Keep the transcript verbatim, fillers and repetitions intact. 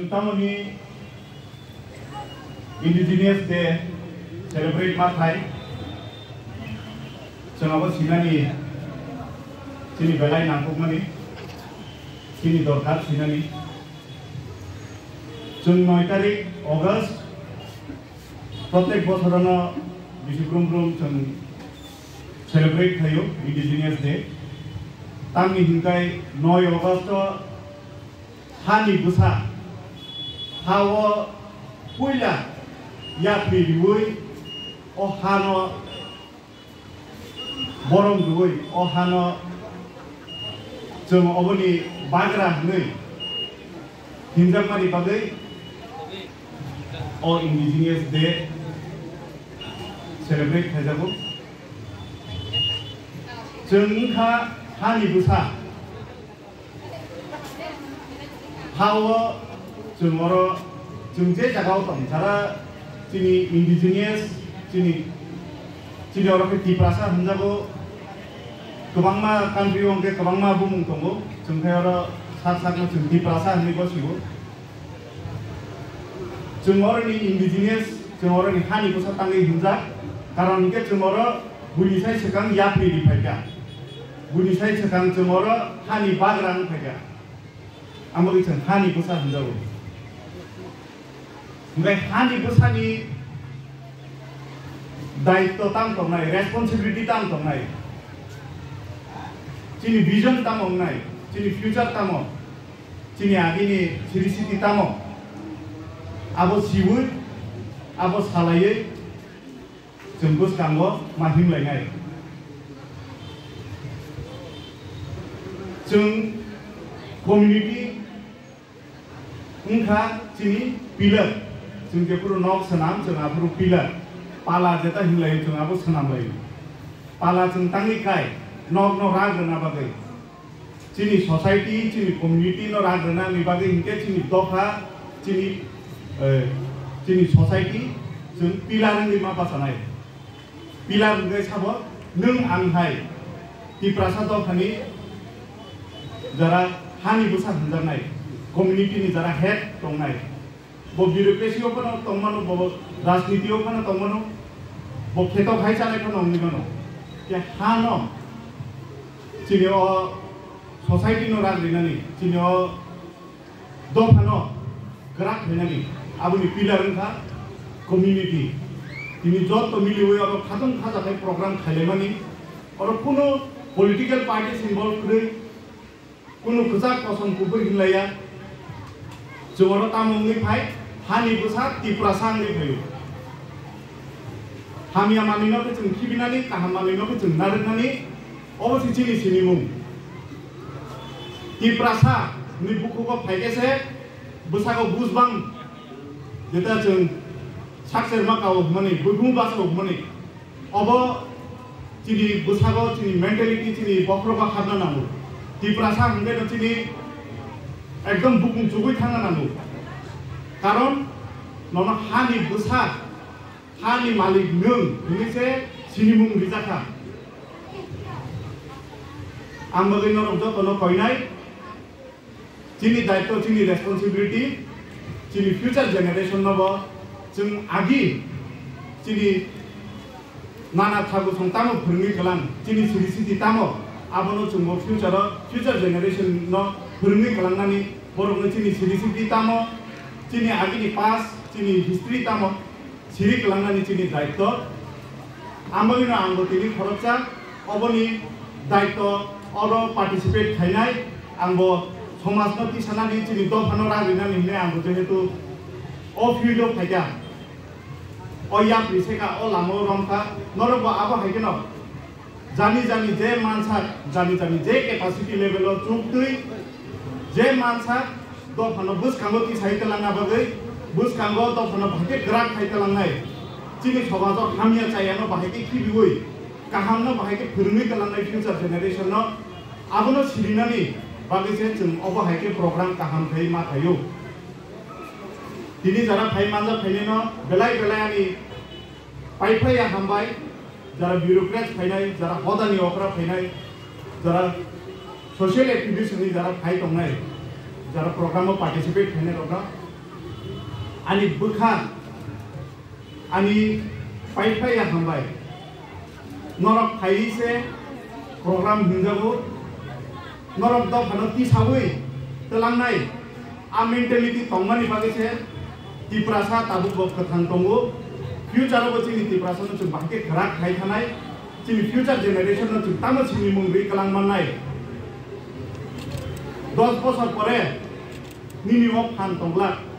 Tamoni Indigenous Day celebrate ma khai, chwng abo sinani, chini belai nangkukmani, chini dorkar sinani. Chwng noi tarik August, protek bosorono bisi brum brum chwng celebrate khaio Indigenous Day. Tamni hinkai noi August o hani bwsa, ha-o puila yapri riui o hano borom riui o hano chwng oboni bagra hwnwi hinjakmani bagwi o Indigenous Day celebrate khaijago. Chwng wngkha hani bwsa. Ha-o chwng oro, chwng je jaga-o tong, jara chini indigenous, chini, chini oro khe Tiprasa hwnjago, kwbangma country-o hwnkhe kwbangma bumung tongo, chwng khe oro sak sakno chwng Tiprasa hwnwi bo sio. Chwng oroni indigenous, chwng oroni hani bwsa tangwi hwnjak, karon hwnkhe chwng oro buini sai swkang yapri ri phaikha, buini sai swkang chwng oro hani bagra wng phaikha. Amo khe chwng hani bwsa hwnjago. Hwnkhe hani bwsani daitto tamo tongnai, responsibility tamo tongnai, chini vision tamo wngnai, chini future tamo, chini agini siri siti tamo, abo siui, abo salaiwi chwng bwskango ma himlainai. Chwng community wngkha chini pillar. Chwng jephuru nok swnam, chwng aphuru pillar. Pala jeta himlaio, chwng abo swnamlaio. Pala chwng tangwi kai, nokno rak rwna bagwi. Chini society, chini community no rak rwnani bagwi hinkhe chini dopha, chini, eh, chini society chwng pillar wngwi ma bachanai. Pillar hwnkhe sabo nwng ang hai Tiprasa dophani jara hani bwsa hwnjaknai, community ni jara head tongnai. Bo bureaucracy o phano tongmano, bo rajniti o phano tongmano, bo kheto khai chanai phano wngwi mano. Khe hano chini o society no rak rinani, chini o dophano kwrak khlainani, aboni pillar wngkha community. Tini joto miliwi oro khatung khajakhai program khailaimani, oro kuno political parties involve kwrwi, kuno kwchak kosom kubui hinlaiya. Chwng oro tamo wngwi phai, hani bwsa Tiprasa wngwi phaio. Hamya manwino khe chwng khibinani, kaham manwino khe chwng narwknani, obo se chini sinimung. Tiprasa ni bukhugo phaikhe se bwsago bujbang, jeta chwng sakcherma kao hwnmani, buibumu bachao hwnmani. Obo chini bwsago, chini mentality, chini bokhorogo habna nango. Tiprasa hwnkhe no chini ekdom bukung chugui thangna nango. Karon nono hani bwsa, hani malik nwng hwnwi se sinimung rijakha. Ang bagwi norok jotono koinai. Chini daitto, chini responsibility, chini future generation no bo chwng agi chini nana thabu song tamo phwrwngwi kwlang, chini siri siti tamo, abono chwng bo future o, future generation no phwrwngwi kwlangnani, borokno chini siri siti tamo, chini agini past, chini history tamo, siri kwlangnani chini daitto. Ang bagwino ang bo tini khoroksa oboni daitto oro participate khainai, ang bo somajno tisanani chini dophano rang rinani hinwi ang bo jehetu o field o phaikha, o yapri seka o lama o romkha, norok bo abo hai kheno jani jani je mansa, jani jani je capacity level o chuktwi je mansa dophano bwskango tisai twlangna bagwi, bwskango dophano bahai khe kwrak khai twlangnai, chini somajo hamya chayano bahai khe khibiui, kahamno bahai khe phwrwngwi twlangnai future generation no, abono sirinani bagwi se chwng obo hai khe program kaham khai ma khaio. Tini jara phai manjak phainaino belai belai ani Pai phai ya hambai, jara bureaucrats phainai, jara hodani okra phainai, jara social activities ni jara phai tongnai, jara program o participate khainai rokno Ani bwkha, ani paiphlaiya hambai. Norok phaiwi se program hwnjago. Norok dophano tisawi twlangnai a mentality tongmani bagwi se Tiprasa tabukbo kwthang tongo. Future-o bo chini Tiprasano chwng bahai khe kwrak khai thanai. Chini future generation-no chwng tamo sinimung rwi kwlang mannai. Dos bosor pore nini o phan tongglak.